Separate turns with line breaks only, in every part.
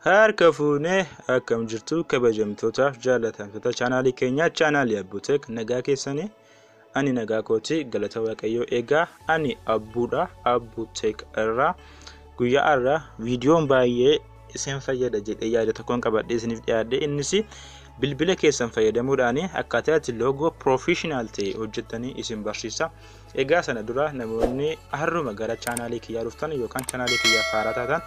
Harka fuunee akkam jirtu kabajamtootaaf jaallatamtoota chaanaalii keenyaa, chaanaalii Abbuutek, nagaa keessanii? Ani nagaa kooti, galata Waaqayyoo. Egaa ani Abbuudha, Abbuutek irraa. Guyyaa har'aa viidiyoon baay'ee isin fayyada jedhee yaada tokkoon qabadhee isiniif dhiyaadhe. Innis bilbila keessan fayyadamuudhaan akkaataa itti loogoo professional ta'e hojjettanii isin barsiisa. Egaa sana dura namoonni har'uma gara chaanaalii kiyyaa dhuftan yookaan chaanaalii kiyyaa haaraa taatan,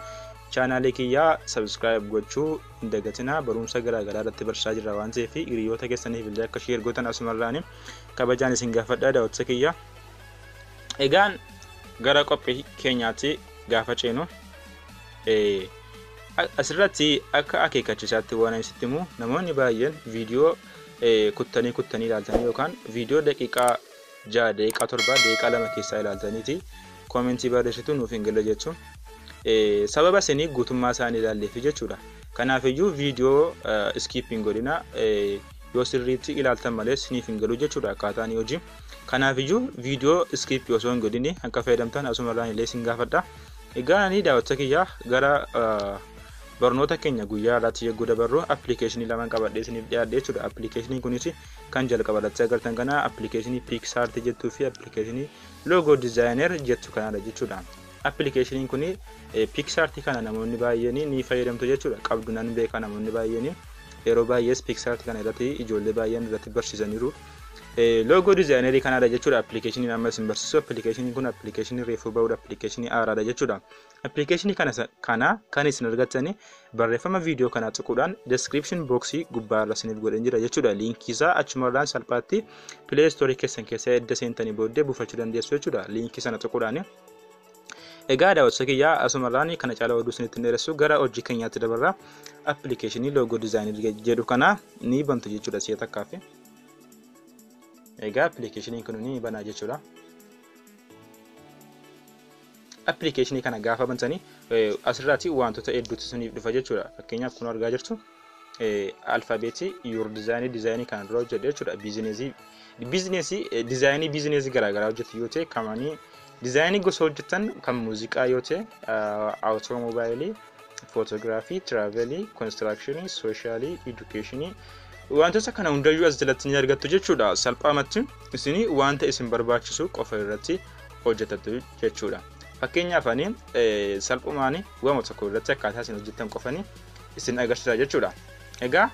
chaanaalii kiyyaa subscribe gochuu hin dagatinaa. Barumsa garaa garaa irratti barsiisaa jirra waan ta'eef, hiriyoota keessaniif illee akka share gootan asumarraan kabajaan isin gaafadha, daawwattoota kiyya. Egaan gara qophii keenyaatti gaafa ceenu, asirratti akka akeekkachiisaatti waan ani sitti himu, namoonni baay'een viidiyoo kuttanii kuttanii ilaaltanii yookaan viidiyoo daqiiqaa 6, daqiiqaa 7, daqiiqaa 2 keessaa ilaaltaniiti koomentii barreessitu, nuuf hin galle jechuun. Sababa isinii guutummaa isaanii ilaalleefi jechuudha. Kanaafiyyuu viidiyoo skip hin godhina, yoo sirriitti ilaaltan malee isiniif hin galu jechuudha akkaataan hojii. Kanaafiyyuu viidiyoo skip osoo hin godhini akka fayyadamtan asumarraan illee isin gaafadha. Egaa ani daawwattoota kiyya, gara barnoota keenya guyyaa har'aatti yogguu dabarru, appilikeeshinii lamaan qabadhee isiniif dhiyaadhe jechuudha. Appilikeeshiniin kunis kan jalqaba irratti agartan kana, appilikeeshinii PicsArt jettuu fi appilikeeshinii Logo Designer jettu kanadha jechuudha. Appilikeeshiniin kun PicsArt kana namoonni baay'een ni fayyadamtu jechuudha. Qabdu nan beeka, namoonni baay'een yeroo baay'ees PicsArt kana irratti ijoollee baay'een irratti barsiisaniiru. Logo Designerii kanadha jechuudha. Appilikeeshiniin amma isin barsiisu, appilikeeshiniin kun appilikeeshinii reefuu bahudha, appilikeeshinii haaraadha jechuudha. Appilikeeshinii kana kan isin argattani barreeffama viidiyoo kanaa tuquudhaan description boxii gubbaa irra isiniif godheen jira jechuudha. Liinkii isaa achumarraan salphaatti Play Store keessan keessa edda seentanii booddee buufachuu dandeessu jechuudha. Liinkii sana tuquudhaan. Egaa daawwattoota kiyyaa, asumarraan kana caalaa oduu isinitti hin dheeressu, gara hojii keenyaatti dabarra. Appilikeeshinii Logo Designer jedhu kana ni bantu jechuudha si'a takkaaf. Egaa appilikeeshiniin kun ni banaa jechuudha. Appilikeeshinii kana gaafa bantanii asirraatti wantoota hedduutu isiniif dhufa jechuudha. Fakkeenyaaf kun argaa jirtu alfaabeetii your design, dizaayinii kana dura hojjedhe jechuudha. Biizineesii dizaayinii biizineesii garaagaraa hojjetu yoo ta'e, kamanii dizaayinii gosa hojjetan, kan muuziqaa yoo ta'e, awutoomobaayilii, footogiraafii, tiraavelii, konistiraakshini, soshaalii, edukeeshinii, wantoota kana hundayyuu as jalatti ni argattu jechuudha. Salphaamatti isin wanta isin barbaachisu qofa irratti hojjetattu jechuudha. Fakkeenyaaf ani salphumaan waama tokko irratti akkaataa isin hojjettan qofani isin agarsiisa jechuudha. Egaa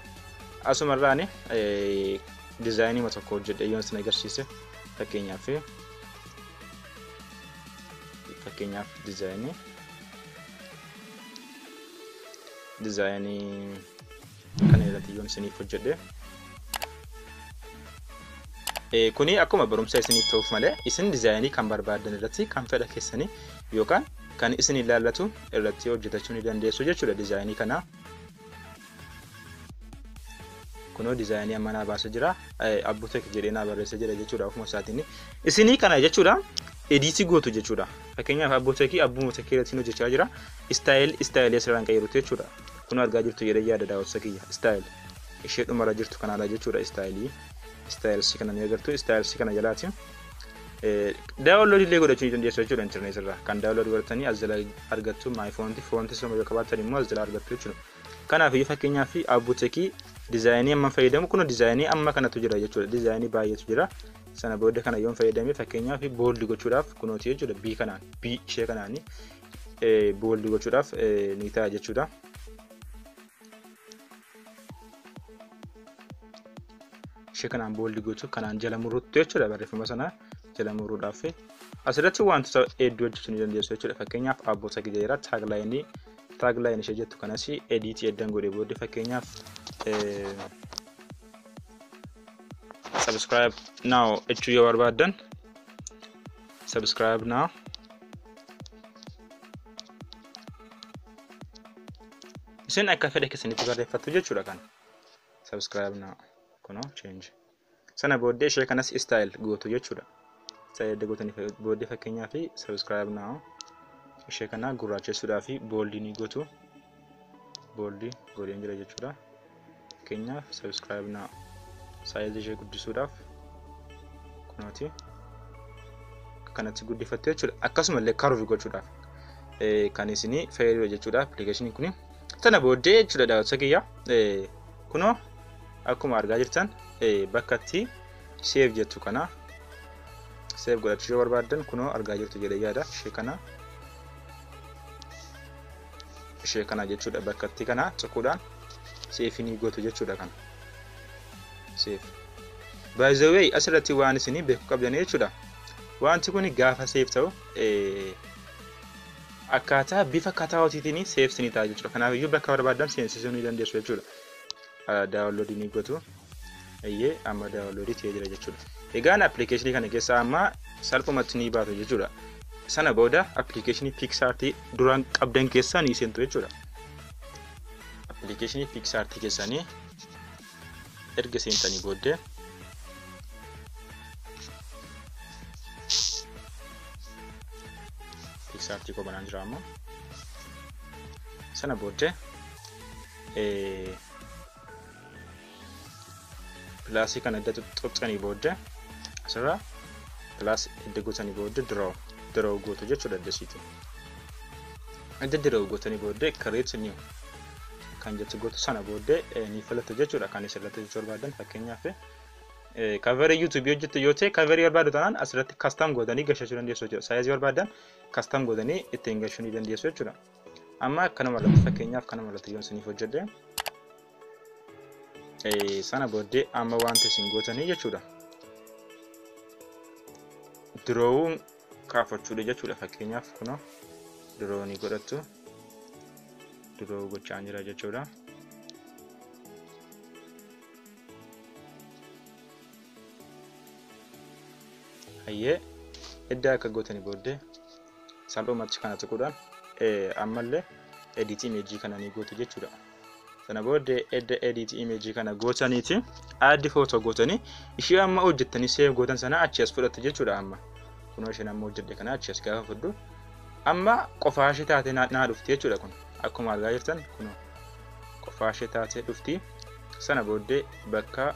asumarraan dizaayinii tokko hojjedhe yoon isin agarsiise, fakkeenyaaf dizaayinii kana irratti yoon isiniif hojjedhe, kuni akkuma barumsa isiniif ta'uuf malee, isin dizaayinii kan barbaadan irratti, kan fedha keessanii yookaan kan isin ilaallatu irratti hojjetachuu ni dandeessu jechuudha dizaayinii kana. Kunoo dizaayinii amma naa baasee jira. Abbuutek jedhee naa barreessee jira jechuudha ofuma isaatiin. Isinii kana jechuudha ediitii gootu jechuudha. Fakkeenyaaf Abbuutekii, Abbuutekii irratti hojjechaa jira. Style, istaayilii asirraan qayyarutu jechuudha. Kun argaa jirtu jedhee yaada, daawwattoota kiyya. Style ishee dhumarra jirtu kanaadha jechuudha istaayilii. Istaayilsii kana ni agartu. Istaayilsii kana jalaati. Download illee godhachuu ni dandeessu jechuudha intarneet irraa. Kan download godhatanii as jala argattu, my font, fonti sama yoo qabaattan immoo as jala argattu jechuudha. Kanaaf iyyuu fakkeenyaaf Abbuutekii dizaayinii amma fayyadamu kun dizaayinii amma kanatu jira jechuudha. Dizaayinii baay'eetu jira. Sana booda kana yoon fayyadame, fakkeenyaaf bold gochuudhaaf kunooti jechuudha. B kanaan, B ishee kanaani bold gochuudhaaf ni ta'a jechuudha. Ishee kanaan bold gochuu, kanaan jala murruutti jechuudha, barreeffama sana jala muruudhaaf. Asirratti wantoota hedduu hojjechuu ni dandeessu jechuudha. Fakkeenyaaf Abboota Gideeraa tagline, tagline ishee jettu kanas ediitii eddan godhee booddee, fakkeenyaaf "subscribe now" jechuu yoo barbaaddan, "subscribe now" isin akka fedha keessanitti barreeffattu jechuudha kan "subscribe now" kunoo change. Sana booddee ishee kanas style gootu jechuudha. Style edda gootanii booddee, fakkeenyaaf "subscribe now" ishee kana gurraachessuudhaa fi bold ni gootu. Bold godheen jira jechuudha. Fakkeenyaaf "subscribe now" saayizii ishee guddisuudhaaf kunooti kanatti guddifattu jechuudha. Akkasumallee curve gochuudhaaf Kan isinii fayyadu jechuudha appilikeeshiniin kun. Sana booddee jechuudha daawwattoota kiyya, kunoo akkuma argaa jirtan bakka itti save jettu kana save godhachuu yoo barbaaddan, kunoo argaa jirtu jedhee yaada, ishee kana jechuudha. Bakka itti kana tuquudhaan save ni gootu jechuudha kana. Save, by the way, asirratti waan isinii beekuu qabdan jechuudha. Wanti kun gaafa save ta'u akkaataa bifa cutoutiitiin save isinii ta'a jechuudha. Kanaafiyyuu bakka barbaaddan seensisuu ni dandeessu jechuudha. Downloadii ni gootu. Eeyyee, amma downloadii ta'ee jira jechuudha. Egaan appilikeeshinii kana keessaa amma salphumatti ni baatu jechuudha. Sana booda appilikeeshinii PicsArtii duraan qabdan keessaa ni seentu jechuudha. Appilikeeshinii PicsArtii keessanii erga seentanii booddee, PicsArtii koo banaan jira amma. Sana booddee plusii kana edda tuqxanii booddee, asirraa plus edda gootanii booddee, draw gootu jechuudha addasiiti. Edda draw gootanii booddee, create new kan jettu gootu. Sana booddee ni filattu jechuudha kan asirratti hojjechuu barbaadan. Fakkeenyaaf, coverii YouTubeii hojjettu yoo ta'e, coverii barbaadu taanaan asirratti custom gootanii gashachuu dandeessu jechuudha. Sizeii barbaadan custom gootanii ittiin gashuu ni dandeessu jechuudha. Amma akkanuma irratti, fakkeenyaaf, kanuma irratti yoon isiniif hojjedhe, sana booddee amma wanta isin gootanii jechuudha. Drawuun kaafachuudha jechuudha. Fakkeenyaaf, kunoo draw ni godhattu. Draw gochaa jira jechuudha. Hayyee, edda akka gootanii booddee salphumatti kana tuquudhaan ammallee edit imageii kana ni gootu jechuudha. Sana booddee edda edit imageii kana gootaniiti, add photo gootanii, ishee amma hojjettanii save gootan sana achi as fudhattu jechuudha amma. Kunoo isheen amma hojjedhe kana achi as gaafa fudhu, amma qofaa ishee taatee naa dhufti jechuudha kun. Akkuma argaa jirtan, kunoo qofaa ishee taatee dhufti. Sana booddee bakka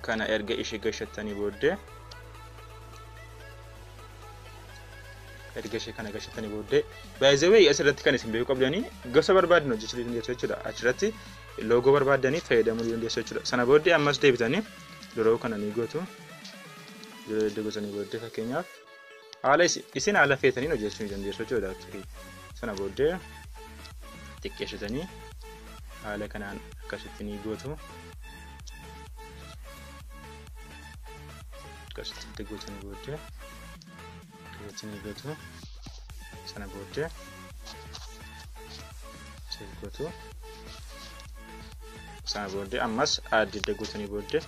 kana erga ishee gashattanii booddee, erga ishee kana gashattanii booddee, by the way, asirratti kan isin beekuu qabdanii gosa barbaadan hojjechuu dandeessu jechuudha. Achirratti loogoo barbaadanii fayyadamuu dandeessu jechuudha. Sana booddee ammas deebitanii draw kana ni gootu. Draw edda gootanii booddee, fakkeenyaaf, haala isin haala feetaniin hojjechuu ni dandeessu jechuudha. Sana booddee xiqqeessitanii haala kanaan akkasitti ni gootu. Akkasitti gootanii booddee, akkasitti ni gootu. Sana booddee save gootu. Sana booddee ammas add edda gootanii booddee,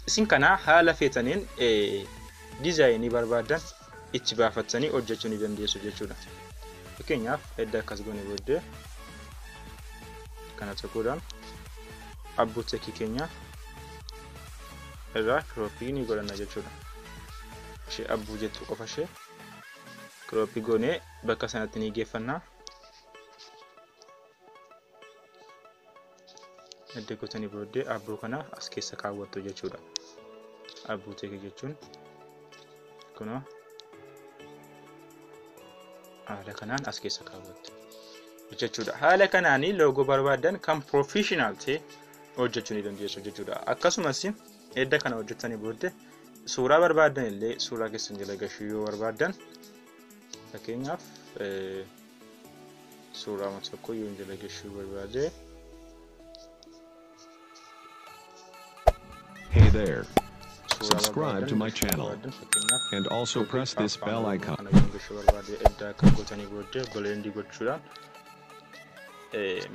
isin kana haala feetaniin designii barbaadan itti baafattanii hojjechuu ni dandeessu jechuudha. Fakkeenyaaf, edda akkas goone booddee, kana tuquudhaan abbuutekii keenya irraa cropii ni godhanna jechuudha. Ishee abbuu jettu qofa ishee cropii goonee bakka sanatti ni geeffanna. Edda gootanii booddee abbuu kana as keessa kaawwattu jechuudha. Abbuutekii jechuun kunoo haala kanaan as keessa kaawwattu jechuudha. Haala kanaanii loogoo barbaadan kan professional ta'e hojjechuu ni dandeessu jechuudha. Akkasumas edda kana hojjettanii booddee, suuraa barbaadan illee suuraa keessan jala gashuu yoo barbaadan, fakkeenyaaf, suuraa tokko yoo jala gashuu barbaade,
Hey there.
Suuraa
Subscribe to my channel.
Fakkeenyaaf,
And also press this bell icon.
Kana yoon gashuu barbaade, edda akka gootanii booddee, blendii gochuudhaan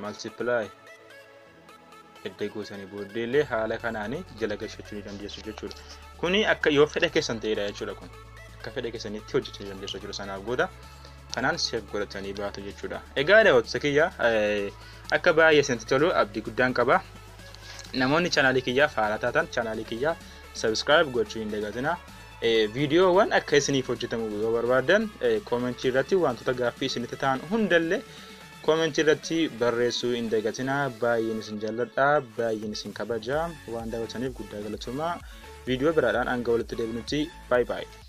multiply edda gootanii booddee illee haala kanaanii jala gashachuu ni dandeessu jechuudha. Kuni akka yoo fedha keessan ta'edha jechuudha kun. Akka fedha keessanitti hojjechuu ni dandeessu jechuudha. Sanaaf booda kanaan save godhatanii baatu jechuudha. Egaa daawwattoota kiyya, akka baay'ee isinitti tolu abdii guddaan qaba. Namoonni chaanaalii kiyyaaf haaraa taatan chaanaalii kiyyaa subscribe gochuu hin dagatinaa. Viidiyoowwan akka isiniif hojjetamu yoo barbaadan, commentii irratti wantoota gaaffii isinitti ta'an hundallee commentii irratti barreessuu hin dagatinaa. Baay'een isin jaalladha, baay'een isin kabaja. Waan daawwataniif guddaa galatoomaa. Viidiyoo biraadhaan hanga walitti deebinutti, baay'ee baay'ee.